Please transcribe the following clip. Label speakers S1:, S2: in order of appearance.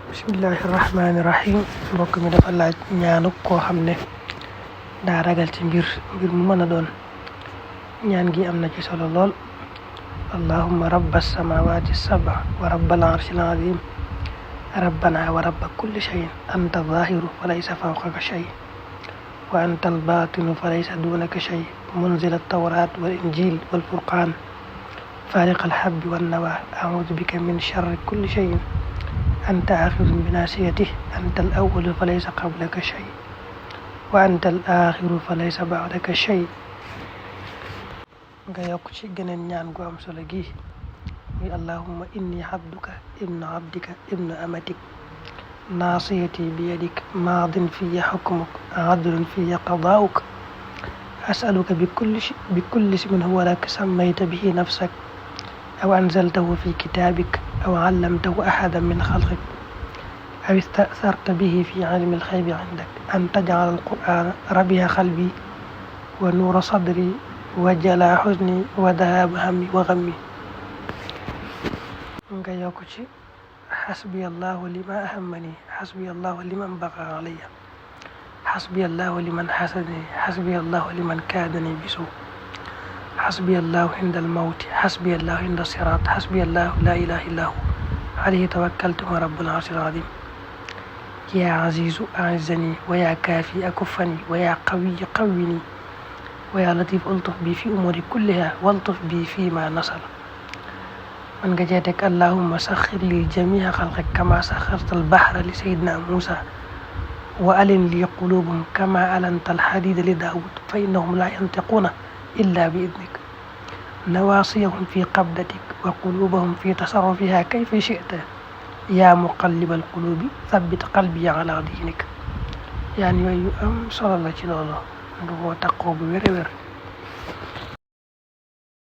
S1: bismillahi rahmaani rahim. mbokk mi dafa laaj ñaanu koo xam ne daa ragal ci mbir mu mën a doon. ñaan gi am na ci solo lool. allahumma rabba samawati saba wa rabbal arshil azim rabbana wa rabba kulli shayin anta zahiru fa laysa fawqaka shay wa anta albatinu fa laysa dunaka shay munzil altawrat wal injil wal furqan fariq alhabbi wan nawa a'udhu bika min sharri kulli shayin anta akhidun bi nasiyatihi anta al-awwalu fa laysa qablaka shay wa anta al-akhiru fa laysa ba'daka shay. nga yokk ci geneen ñaan gu am solo gi muy allahumma inni abduka ibnu abdika ibnu amatik nasiyati bi yadik maadin fiya hukmuk adlun fiya qadaa'uk as'aluka bi kulli ismin huwa lak sammayta bihi nafsak aw anzaltahu fi kitabik aw allamtahu ahadan min khalqik aw ista'tharta bihi fi ilmi al-ghaybi 'indak an taj'ala al-qur'ana rabi'a qalbi wa nuura sadri wa jalaa huzni wa dhahaba hammi wa ghammi. nga yokk ci hasbi allahu liman ahammani hasbi allahu liman baqa alayya hasbi allahu liman hasadani hasbi allahu liman kaadani bisu hasbi allahu inda almawti hasbi allahu inda sirat hasbi allahu la ilaha illa hu alayhi tawakkaltu wa rabbul arshil azim. ya azizu a'izani wa ya kafi akufani wa ya qawi qawwini wa ya latif ultuf bi fi umuri kulliha waltuf bi fi ma nasala. man nga cee teg allahumma saxir li jami'a xalqik kama saxarta al-bahra li sayyidina Musa wa alin li qulubum kama alanta al-hadida li Daawud fa innahum la yantiquna illa bi idnik nawasiyahum fi qabdatik wa qulubahum fi tasarrufiha kayfa shi'ta ya muqallibal qulubi thabbit qalbi ala dinik. yaan yooyu am solo la ci loolu nga koo taqoo bu wér-wér.